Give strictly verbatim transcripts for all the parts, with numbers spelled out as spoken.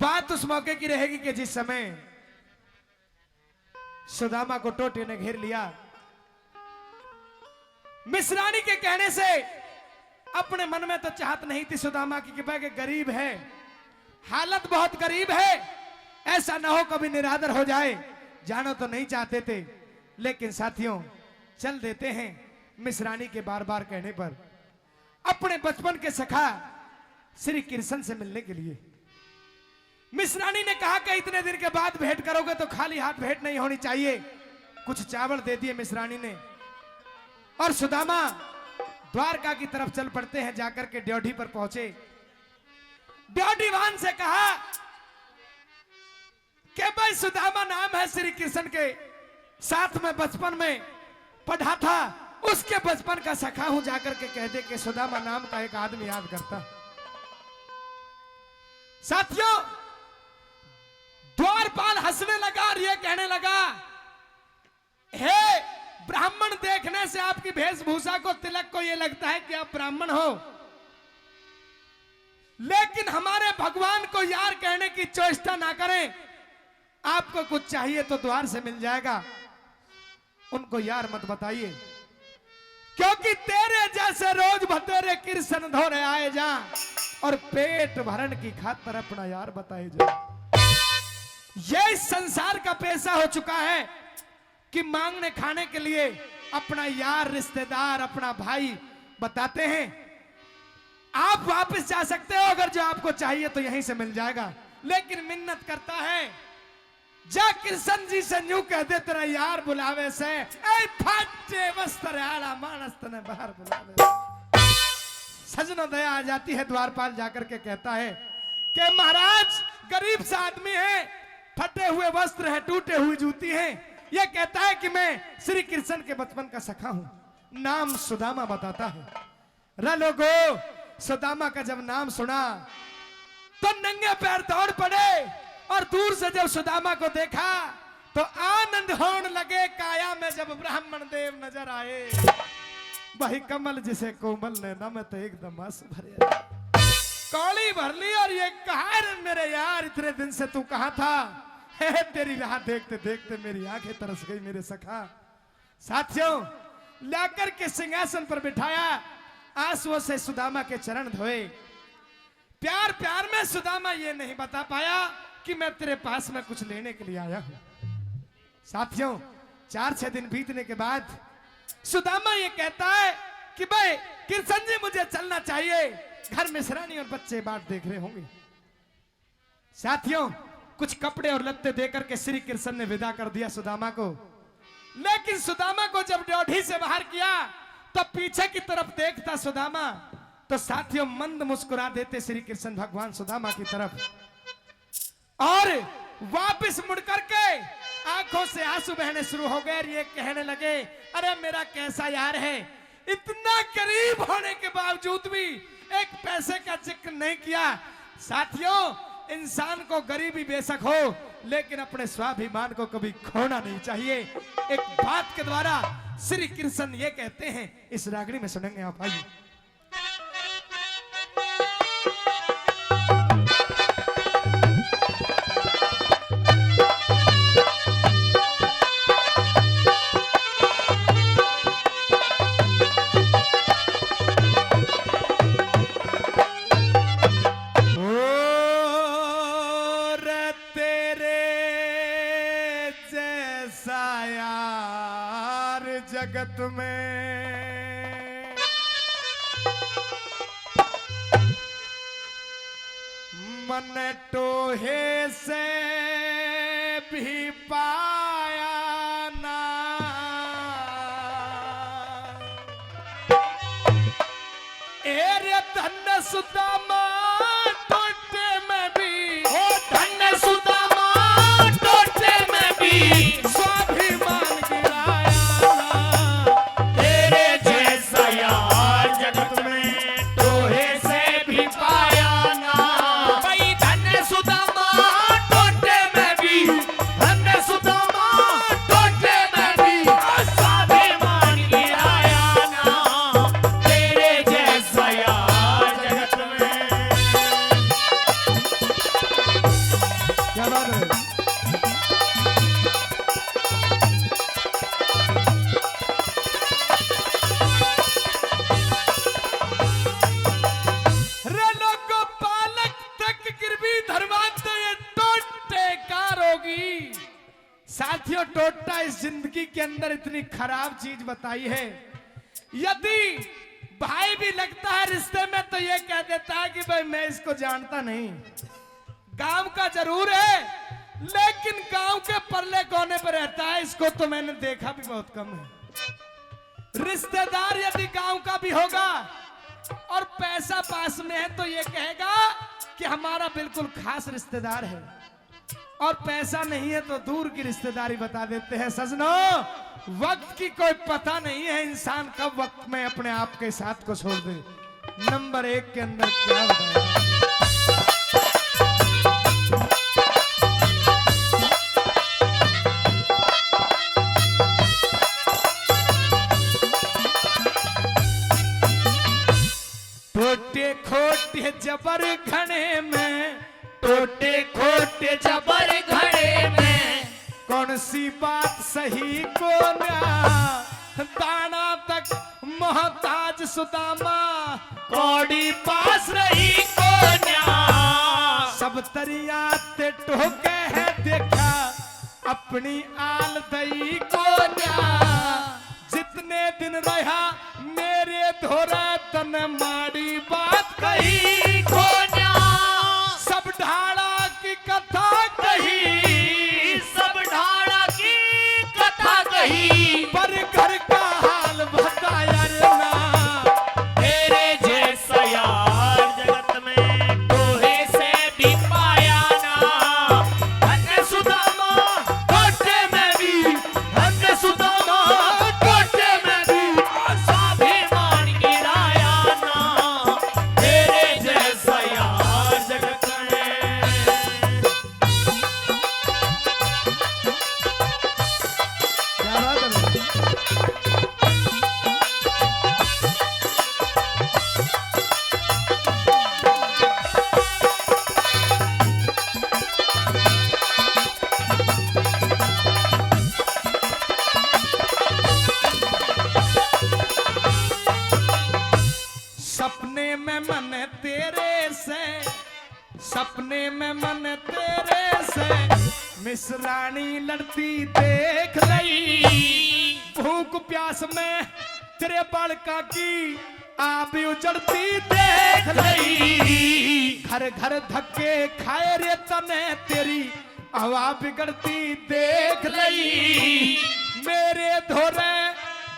बात उस मौके की रहेगी कि जिस समय सुदामा को टोटे ने घेर लिया, मिसरानी के कहने से अपने मन में तो चाहत नहीं थी सुदामा की कि भाई, गरीब है, हालत बहुत गरीब है, ऐसा ना हो कभी निरादर हो जाए। जाना तो नहीं चाहते थे, लेकिन साथियों, चल देते हैं मिसरानी के बार बार कहने पर। अपने बचपन के सखा श्री कृष्ण से मिलने के लिए मिसरानी ने कहा कि इतने दिन के बाद भेंट करोगे तो खाली हाथ भेंट नहीं होनी चाहिए। कुछ चावल दे दिए मिसरानी ने और सुदामा द्वारका की तरफ चल पड़ते हैं। जाकर के ड्योढ़ी पर पहुंचे, ड्योढ़ीवान से कहा कि भाई, सुदामा नाम है श्री कृष्ण के, साथ में बचपन में पढ़ा था, उसके बचपन का सखा हूं, जाकर के कह दे कि सुदामा नाम का एक आदमी याद करता। साथियों, द्वारपाल हंसने लगा और ये कहने लगा, हे ब्राह्मण, देखने से आपकी वेशभूषा को, तिलक को ये लगता है कि आप ब्राह्मण हो, लेकिन हमारे भगवान को यार कहने की चेष्टा ना करें। आपको कुछ चाहिए तो द्वार से मिल जाएगा, उनको यार मत बताइए, क्योंकि तेरे जैसे रोज भतेरे कृष्ण धोरे आए जा और पेट भरण की खातर अपना यार बताए जा। ये इस संसार का पेशा हो चुका है कि मांगने खाने के लिए अपना यार, रिश्तेदार, अपना भाई बताते हैं। आप वापस जा सकते हो, अगर जो आपको चाहिए तो यहीं से मिल जाएगा, लेकिन मिन्नत करता है, जा कृष्ण जी से न्यू कह दे, तेरा यार बुलावे से। ए फाटे वस्त्र आला मानस तने बाहर बुलावे। सजनों, दया आ जाती है। द्वारपाल जाकर के कहता है कि महाराज, गरीब सा आदमी है, फटे हुए वस्त्र हैं, टूटे हुई जूती हैं। ये कहता है कि मैं श्री कृष्ण के बचपन का सखा हूं, नाम सुदामा बताता है। रे लोगो, सुदामा का जब नाम सुना तो नंगे पैर दौड़ पड़े और दूर से जब सुदामा को देखा तो आनंद होने लगे। काया में जब ब्राह्मण देव नजर आए, वही कमल जिसे कोमल ने नमत एकदम आंसू भरे। कौली भर ली और ये कहा, रे मेरे यार, इतने दिन से तू कहाँ था? हे, तेरी राह देखते देखते मेरी आंखें तरस गई मेरे सखा। साथियों, लाकर के सिंहासन पर बिठाया, आंसुओं से सुदामा के चरण धोए। प्यार प्यार में सुदामा ये नहीं बता पाया कि मैं तेरे पास में कुछ लेने के लिए आया हूं। साथियों, चार छह दिन बीतने के बाद सुदामा ये कहता है कि भाई कृष्ण जी, मुझे चलना चाहिए, घर में मिसरानी और बच्चे बाट देख रहे होंगे। साथियों, कुछ कपड़े और लत्ते देकर के श्री कृष्ण ने विदा कर दिया सुदामा को। लेकिन सुदामा को जब ड्योढ़ी से बाहर किया तो पीछे की तरफ देखता सुदामा, तो साथियों, मंद मुस्कुरा देते श्री कृष्ण भगवान सुदामा की तरफ। और वापस मुड़ करके आंखों से आंसू बहने शुरू हो गए और ये कहने लगे, अरे मेरा कैसा यार है, इतना गरीब होने के बावजूद भी एक पैसे का जिक्र नहीं किया। साथियों, इंसान को गरीबी बेशक हो, लेकिन अपने स्वाभिमान को कभी खोना नहीं चाहिए। एक बात के द्वारा श्री कृष्ण ये कहते हैं, इस रागनी में सुनेंगे आप, आइए। और तेरे जैसा यार जगत में मन टोहे से भी पाया ना। ए रे धन सुदामा टोटे में भी, ओ धन सुदामा टोटे में भी स्वाभिमान गिराया ना। तेरे जैसा यार जगत में टोहे से भी पाया ना। भाई धन सुदामा टोटे में भी, धन सुदामा टोटे में भी स्वाभिमान गिराया ना। तेरे जैसा यार जगत में साथियों, टोटका इस जिंदगी के अंदर इतनी खराब चीज बताई है। यदि भाई भी लगता है रिश्ते में, तो ये कह देता है कि भाई, मैं इसको जानता नहीं। गांव का जरूर है, लेकिन गांव के परले कोने पर रहता है, इसको तो मैंने देखा भी बहुत कम है। रिश्तेदार यदि गांव का भी होगा और पैसा पास में है, तो ये कहेगा कि हमारा बिल्कुल खास रिश्तेदार है, और पैसा नहीं है तो दूर की रिश्तेदारी बता देते हैं। सजनों, वक्त की कोई पता नहीं है, इंसान कब वक्त में अपने आप के साथ को छोड़ दे। नंबर एक के अंदर क्या बताया? टोटे खोटे जबर घणे में, टोटे खोटे जबर घणे में, कौन सी बात सही कोन्या? दाना तक मोहताज सुदामा, कौड़ी पास रही कोन्या। सब तरिया ते टोके है देखा, अपनी आल दई कोन्या। जितने दिन रहा मेरे धोरे, तने माड़ी बात कही कोन्या। सब ढाला की कथा कही, सब ढाला की कथा कही, पर घर का हाल बताया रे ना। तेरे जैसा यार जगत में कोहे से भी पाया ना। धन्य सुदामा टोटे में भी, धन्य सुदामा टोटे में भी, स्वाभिमान गिराया ना। तेरे जैसा यार जगत में। क्या बात है भाई? सपने में मन तेरे से, सपने में मन तेरे से मिसरानी लड़ती देख लई। भूख प्यास में तेरे बालका की आप उजड़ती देख लई। घर घर धक्के खाए रे तने तेरी हवा बिगड़ती देख लई। मेरे धोरे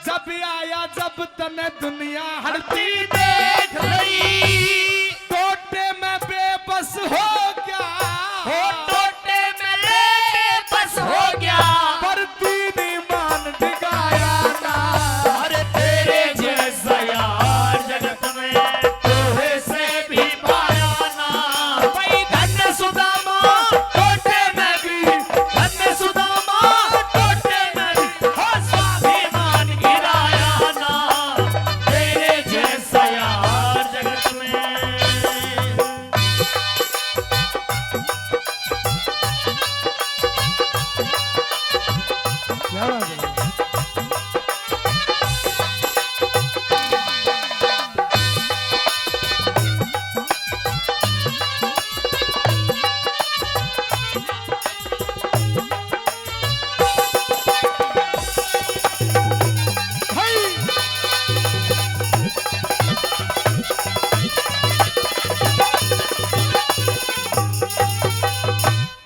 जब आया, जब तने दुनिया हड़ती देख लई। टोटे में बेबस हो गया, हो टोटे में बेबस हो गया, पर दीन ईमान डिगाया ना। अरे तेरे जैसा यार जगत में तोहे से भी पाया ना। भाई धन्य सुदामा टोटे में भी, धन्य सुदामा टोटे में भी, हो स्वाभिमान गिराया ना। तेरे जैसा यार जगत में। क्या बात है?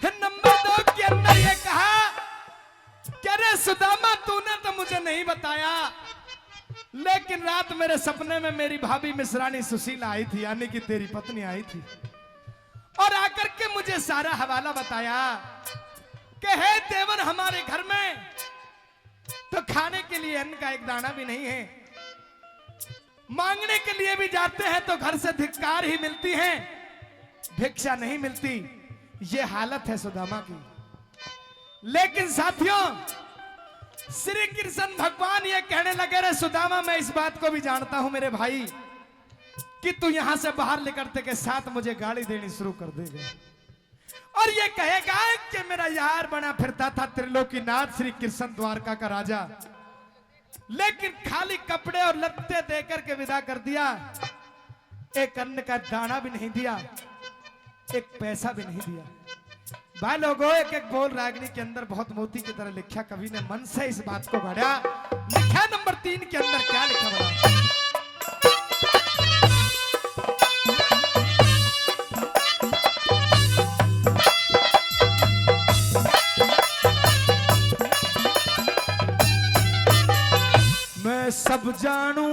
फिर नंबर दो के अंदर ये कहा कि अरे सुदामा, तूने तो मुझे नहीं बताया, लेकिन रात मेरे सपने में मेरी भाभी मिसरानी सुशीला आई थी, यानी कि तेरी पत्नी आई थी, और आकर के मुझे सारा हवाला बताया कि हे देवर, हमारे घर में तो खाने के लिए अन्न का एक दाना भी नहीं है, मांगने के लिए भी जाते हैं तो घर से धिक्कार ही मिलती है, भिक्षा नहीं मिलती। ये हालत है सुदामा की। लेकिन साथियों, श्री कृष्ण भगवान ये कहने लगे, रे सुदामा, मैं इस बात को भी जानता हूं मेरे भाई, कि तू यहां से बाहर निकलते के साथ मुझे गाली देनी शुरू कर देगा और ये कहेगा कि मेरा यार बना फिरता था त्रिलोकीनाथ श्री कृष्ण द्वारका का राजा, लेकिन खाली कपड़े और लत्ते देकर के विदा कर दिया, एक अन्न का दाना भी नहीं दिया, एक पैसा भी नहीं दिया। भाई लोगों, एक एक बोल रागनी के अंदर बहुत मोती की तरह लिखा। कवि ने मन से इस बात को गढ़ा। लिखा नंबर तीन के अंदर क्या लिखा बड़ा? मैं सब जानू,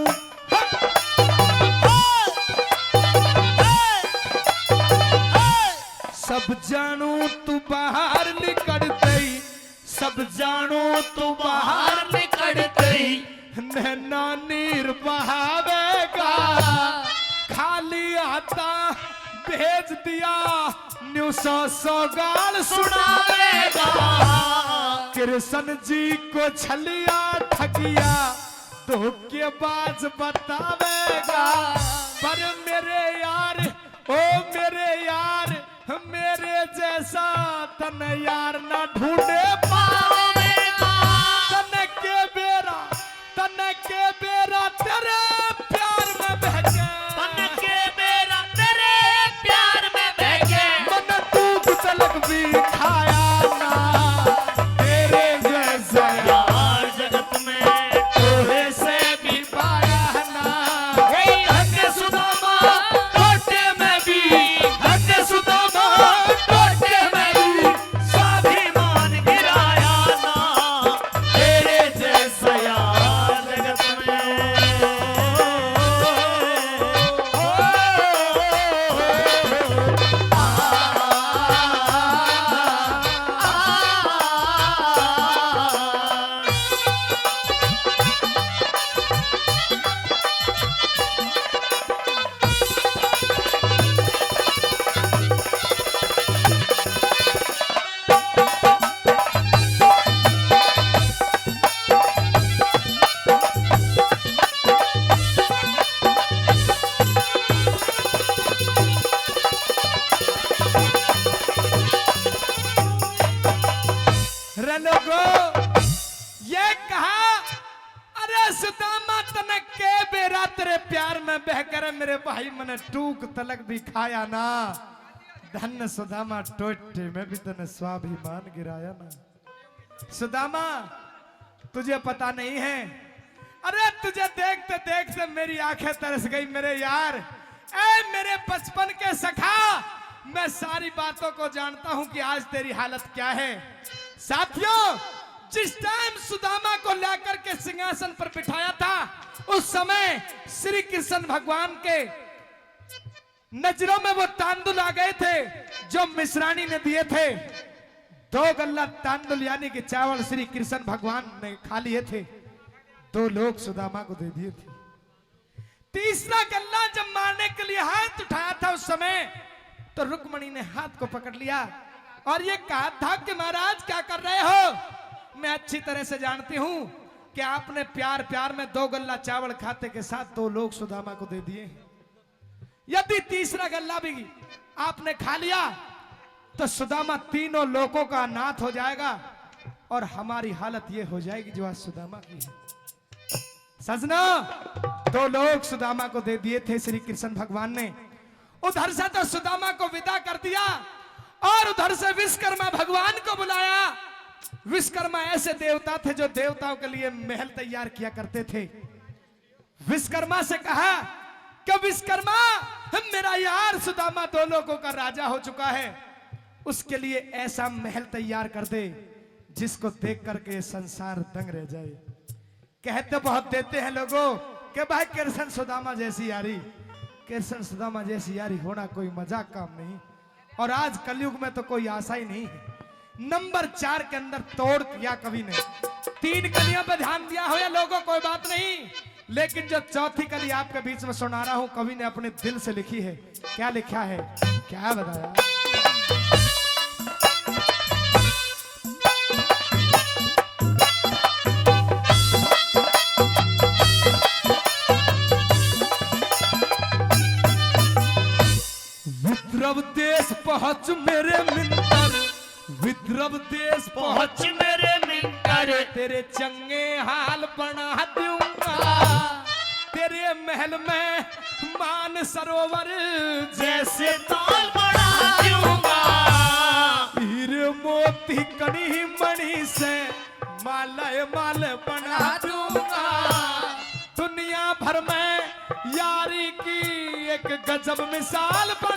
सब जानू तू बाहर निकलते ही, सब जानू तू बाहर निकलते ही, नैना नीर बहावेगा। खाली हाथा भेज दिया, न्यू सौ सौ गाल सुनावेगा। कृष्ण जी को छलिया ठगिया धोखेबाज बतावेगा। पर मेरे यार, ओ मेरे यार, मेरे जैसा तन यार ना ढूंढे पावेगा। तन के बेरा, तन के बेरा तेरे प्यार में बहके, तन के बेरा तेरे प्यार में बहके, मन तू कुचलक भी खाया ना। तेरे जैसा यार जगत में तोहे से भी पाया ना। हे धन्य सुदामा टोटे में भी, धन्य सुदामा टोटे में भी, स्वाभिमान गिराया ना। तेरे जैसा यार जगत में। रे लोगो, ये कहा, अरे सुदामा तने के बेरा तेरे प्यार में बहकर मेरे भाई मने टूक तलक भी खाया ना। धन सुदामा टोटे में भी तने स्वाभिमान गिराया ना। सुदामा, तुझे पता नहीं है, अरे तुझे देखते देखते मेरी आंखें तरस गई मेरे यार। ए मेरे बचपन के सखा, मैं सारी बातों को जानता हूं कि आज तेरी हालत क्या है। साथियों, जिस टाइम सुदामा को लाकर के सिंहासन पर बिठाया था, उस समय श्री कृष्ण भगवान के नजरों में वो तांदुल आ गए थे जो मिश्रानी ने दिए थे। दो गल्ला तांदुल यानी कि चावल श्री कृष्ण भगवान ने खा लिए थे, दो लोग सुदामा को दे दिए थे। तीसरा गल्ला जब मारने के लिए हाथ उठाया था उस समय तो रुक्मणी ने हाथ को पकड़ लिया और ये कहा था कि महाराज क्या कर रहे हो? मैं अच्छी तरह से जानती हूं कि आपने प्यार प्यार में दो गल्ला चावल खाते के साथ दो लोग सुदामा को दे दिए। यदि तीसरा गल्ला भी आपने खा लिया तो सुदामा तीनों लोकों का नाथ हो जाएगा और हमारी हालत ये हो जाएगी जो आज सुदामा की है। सजना, दो लोग सुदामा को दे दिए थे श्री कृष्ण भगवान ने। उधर से तो सुदामा को विदा कर दिया और उधर से विश्वकर्मा भगवान को बुलाया। विश्वकर्मा ऐसे देवता थे जो देवताओं के लिए महल तैयार किया करते थे। विश्वकर्मा से कहा कि विश्वकर्मा, मेरा यार सुदामा दो लोगों का राजा हो चुका है, उसके लिए ऐसा महल तैयार कर दे जिसको देख करके संसार दंग रह जाए। कहते बहुत देते हैं लोगों कि भाई कृष्ण सुदामा जैसी यारी, कृष्ण सुदामा जैसी यारी होना कोई मजाक काम नहीं। और आज कलयुग में तो कोई आशा ही नहीं है। नंबर चार के अंदर तोड़ किया कवि ने। तीन कलियों पर ध्यान दिया हो या लोगों, कोई बात नहीं, लेकिन जो चौथी कली आपके बीच में सुना रहा हूं, कवि ने अपने दिल से लिखी है। क्या लिखा है, क्या बताया? विद्रव देश पहुंच मेरे मिंतर, विद्रव देश पहुंच मेरे मिंतर, तेरे चंगे हाल बना दूंगा, तेरे महल में मान सरोवर जैसे ताल बना दूंगा। हीरे से माला माल बना दूंगा। दुनिया भर में यारी की एक गजब मिसाल बना